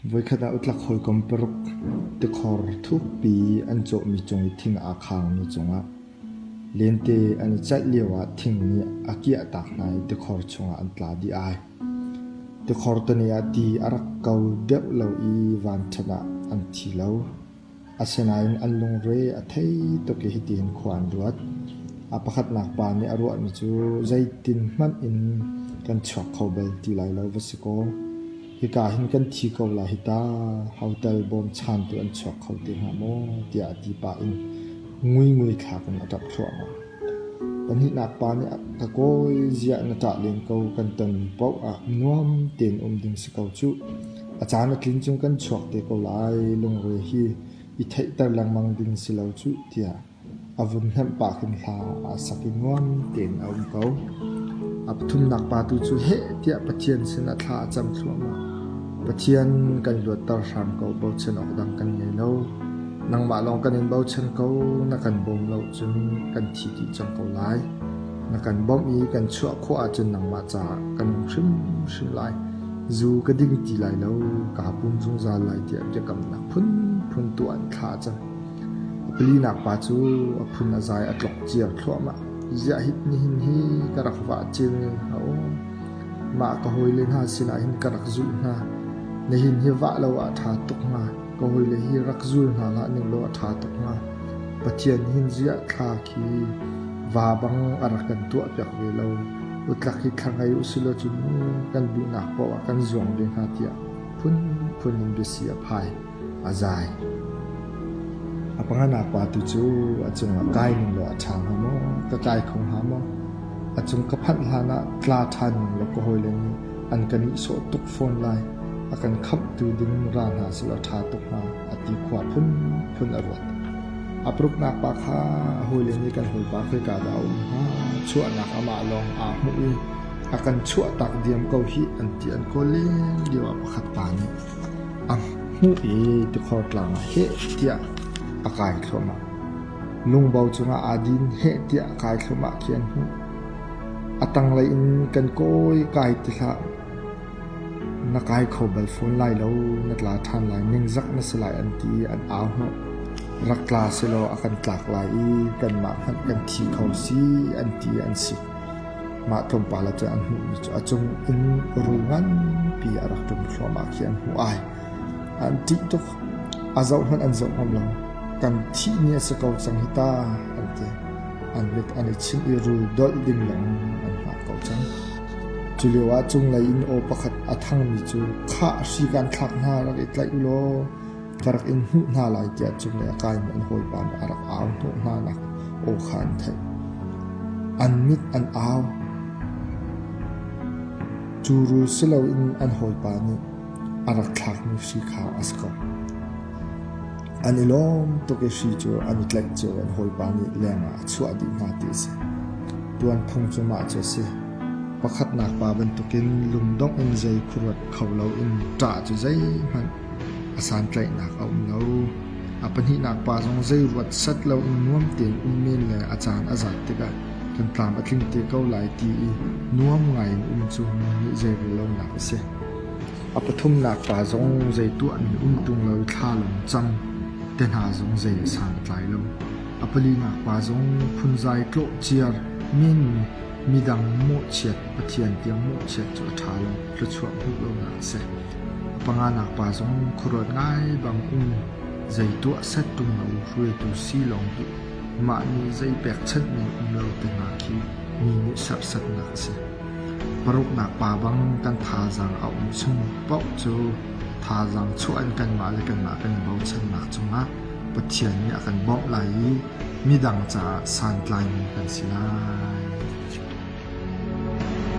Voikhat ah utlak hawikom paruk tikhor thukpi an cawhmi cung i thing aa khangmi cungah lente an i celh lioah thing nih a kiahtak hna i tikhor chungah an tla dih ai. Tikhor tane ah ti a rak ko deuh lo i vanṭhat ah an thi lo. Asinain an lungre a thei tuk i hitihin khua an ruat. A pakhatnak pa nih a ruahmi cu zeitin hmanh in kan chuak kho bal ti lai lo va si kaw, hika hin kan thi ko lai hi ta, hotel bawmchantu an chuak kho te hnga maw tiah a ti pah in nguingui thlak in a ṭap thluahmah. Pahnihnak pa nih ka kawi ziah na ṭah len ko kan tonmi paoh ah nuam tein um ding si ko cuh. A caan a tlin cung kan chuak te ko lai, lungre hi i theihter lengmang ding si lo cuh tiah a vun hnemh pah khin hla aa sak i nuam tein a um ko. A pathumnak pa tu cu heh tiah Pathian sinah thla a cam thluahmah. Pathian kan luatter hram ko, bochan awk dang kan ngei lo. Nangmah lawng kan in bochan ko, na kan bawm lo cun kan thi dih cang ko lai. Na kan bawmh i kan chuah khawh ahcun nangmah caah ka nung hrimhrim lai. Zu ka ding ti lai lo, kaa pum zungzal lai tiah biakamnak phunphun tuah in thla a cam. A palinak pa cu a phun a zai a tlok ciar thluahmah. Ziah hit nihin hi ka rak vah cil hnga aw. Mah ka hawile hna sinah hin ka rak zulh hna. Nihin hi vah lo ah ṭha tuk hnga. Ka hawile hi rak zul hna hlah ning law a ṭha tuk hnga. Pathian hin ziah thla khi va bang a rak kan tuahpiak ve lo. Utlak hi thla ngei usilaw cun mu kan duhnak paoh ah kan zuang ve hnga tiah phunphun in biasi a phai, a zai. A panganak pa tu cu a cungah kai ning law a ṭha hnga maw, ka kai kho hnga maw? A cung ka phanh hlan ah tla ṭhan ning law ka hawile nih an ka nihsawh tuk fawn lai. A kan khamhtu ding ra hna selaw ṭha tuk hnga a ti khua phunphun a ruat. A paruknak pa kha a hawile nih kan hawipa khoika dah a um hnga? Chuahnak amah lawng aa hmuh i a kan chuahtak diam ko hih an ti an kawl len lio ah pakhat pa nih a hmuh i tikhor tlang ah heh tiah a kai thluahmah. Lungbo cungah aa din heh tiah a kai thluahmah khi an hmuh. A tanglei in kan kawi kai ti hlah. Na kai kho bal fawn lai lo, na tla ṭhan lai, ningzak na si lai an ti i an au hnawh. Rak tla selaw a kan tlak lai i kanmah hmanh kan thi kho si an ti i an sik. Mah tlawmpal ah cun an hmuhmi cu a cung in rul nganpi a rak ṭum thluahmah khi an hmuh ai. An ṭih tuk. A zoh hmanh an zoh ngam lo. Kan thih ni a si ko cang hi ta an ti. An mit an i chinh i rul dolh ding lawng an hngah ko cang. Cu lioah cunglei in aw pakhat a thangmi cu khah hri kan thlak hna rak i tlaih u law ka rak in hnuh hna lai tiah cunglei a kaimi an hawipa nih a rak au hnawh hna nak aw kha an theih. An mit an au. Cu rul si loin an hawipa nih a rak thlakmi hri kha a si ko. An i lawm tuk i hri cu an i tlaih cio i an hawipa nih lengah a chuah dih hna ti a si. Tuanphung cu mah cu a si. Pakhatnak pa bantukin lungdongh in zei khuaruat kho loin ṭah cu zeihmanh a santlaihnak a um lo. A pahnihnak pa zong zei ruat set loin nuam tein um men le a caan a zat tikah kan tlam a tling te ko lai ti i nuam ngaiin um cu mi nih zeirel lonak a si. A pathumnak pa zong zei tuahmi um ṭung lo i thla lawng cang te hna zong zei a san a tlai lo. A palinak pa zong phunzai tlawhciar menmi midang mawhchiat Pathian tiang mawhchiat cu a ṭha lo, thluachuah hmuh lonak a si. A panganak pa zong khuaruat ngai bang um zei tuah set ṭung lo hruaitu si lawng duh mah nih zei pekchanhmi um lo te hna khi mi nih serhsatnak a si. Paruknak pa bang kan thazaang a um chung paoh cu thazaang chuah in kanmah le kanmah kan i bochannak cungah Pathian nih a kan bawmh lai i midang caah santlaimi kan si lai.